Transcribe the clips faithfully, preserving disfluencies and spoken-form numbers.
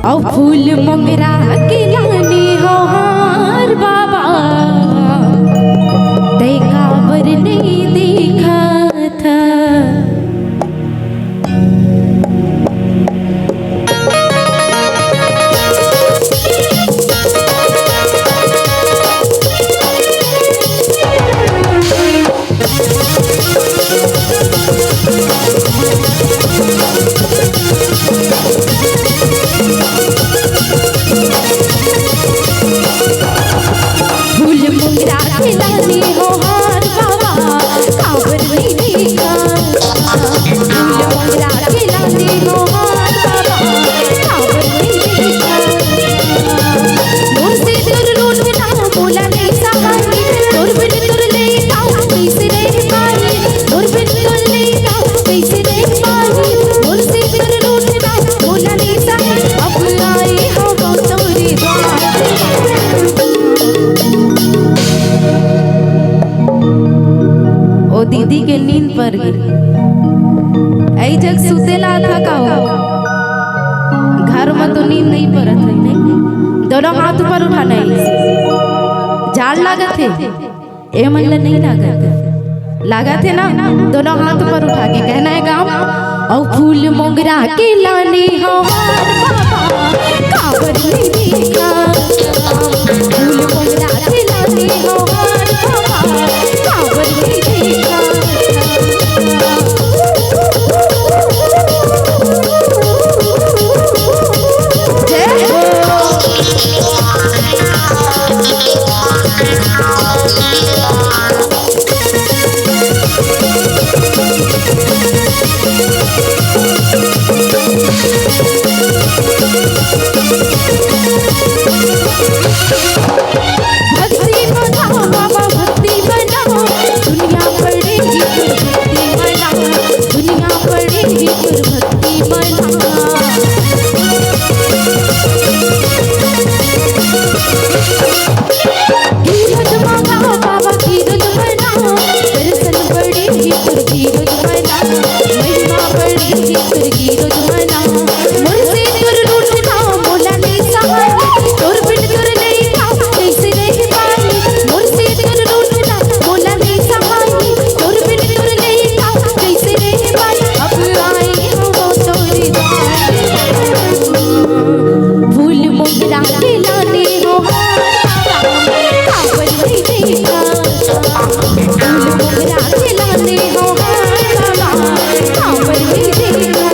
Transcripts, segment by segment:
अउ फूल मोंगरा के लाने हो हार बाबा, तै काबर नइ देखत? फूल मोंगरा के लाने हो हार बाबा, काबर नइ देखा? फूल मोंगरा के लाने हो हार बाबा, काबर नइ देखा? मोर से तोर रूठ ना मोला नइ सहाय, तोर बिन तोर लइका कइसे रह पाही, तोर बिन तोर लइका कइसे रह पाही? मोर से तोर रूठ ना मोला नइ सहाय, अब आए हवं तोरे द्वार। ओ दीदी के नींद पर गे। अई जग सुते ला था का हो? घर में तो नींद नइ परत रही, नहीं? दोनों हाथ ऊपर उठाना है। जाड़ लागत हे? ए मन ला नइ लागत? लागत हे ना? दोनों हाथ ऊपर उठा के कहना है गाँव। अउ फूल मोंगरा के लाने हो हार बाबा, काबर नइ देखा? फूल मोंगरा के लाने हो हार बाबा, काबर नइ देखा? जय हो। भक्ति बनाओ बाबा, भक्ति बनाओ, दुनिया पड़ेगी फिर भक्ति बनाओ, दुनिया पड़ेगी फिर भक्ति बनाओ। गिरत मांगा बाबा गिरत मना, दर्शन पड़ेगी फिर गिरत मना, महिमा पड़ेगी फिर गिरत मना। मोर से तोर रूठ ना मोला नइ सहाय, तोर बिन तोर लइका कइसे रह पाही? मोर से तोर रूठ ना मोला नइ सहाय, तोर बिन तोर लइका कइसे रह पाही? अब आए हवं तोरे द्वार। फूल मोंगरा के लाने हो हार बाबा, काबर नइ देखा? फूल मोंगरा के लाने हो हार बाबा, काबर नइ देखा?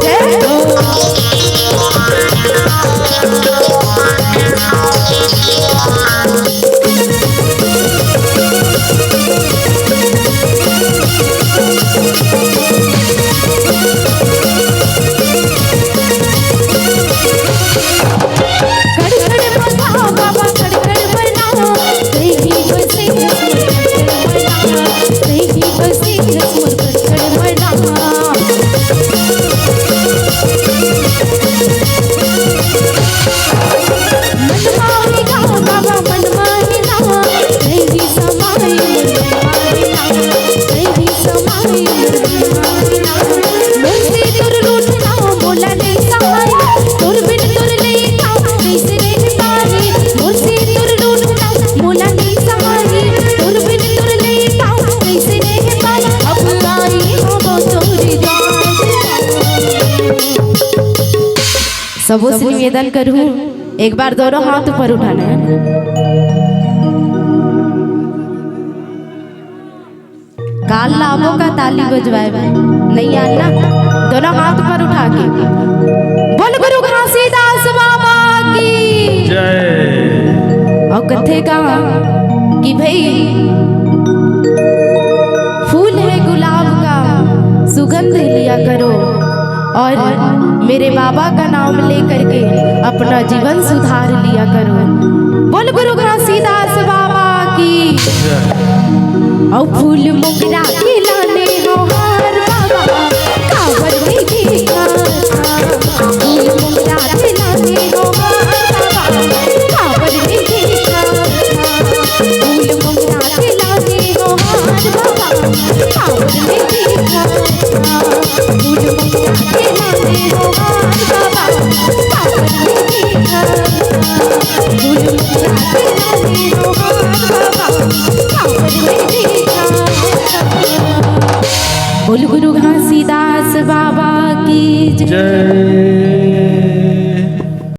जय हो। कड़कड़ बजाओ बाबा, कड़कड़ बनाओ, कहीं बसे रस में कड़कड़ बनाओ, कहीं बसे रस में कड़कड़ बनाओ। मनमानी गाओ बाबा, मनमानी गाओ, कहीं समाई मनमानी गाओ, कहीं समाई मनमानी गाओ। मोर से तोर रूठ ना मोला नइ सहाय, तोर बिन तोर लइका कइसे रह पाही? मोर से तोर रूठ ना मोला नइ सहाय, तोर बिन तोर लइका कइसे रह पाही? अब आए हवं तोरे द्वार। सबो से निवेदन करहूँ, एक बार दोनों हाथ ऊपर उठाना है। काल लाबो का ताली बजवाए बर? नइ आन ना? दोनों हाथ ऊपर उठा के बोल गुरु घासीदास बाबा की। जय। अउ कथे का कि भाई फूल है गुलाब का, सुगंध लिया करो और मेरे बाबा का नाम लेकर के अपना जीवन सुधार लिया करो। बोल गुरु घासीदास बाबा की। जय। अउ फूल मोंगरा के लाने हो हार बाबा, काबर नइ देखा? फूल मोंगरा के लाने हो हार बाबा, काबर नइ देखा? फूल मोंगरा के लाने हो हार बाबा, काबर बोल गुरु घासीदास बाबा की जय। जय।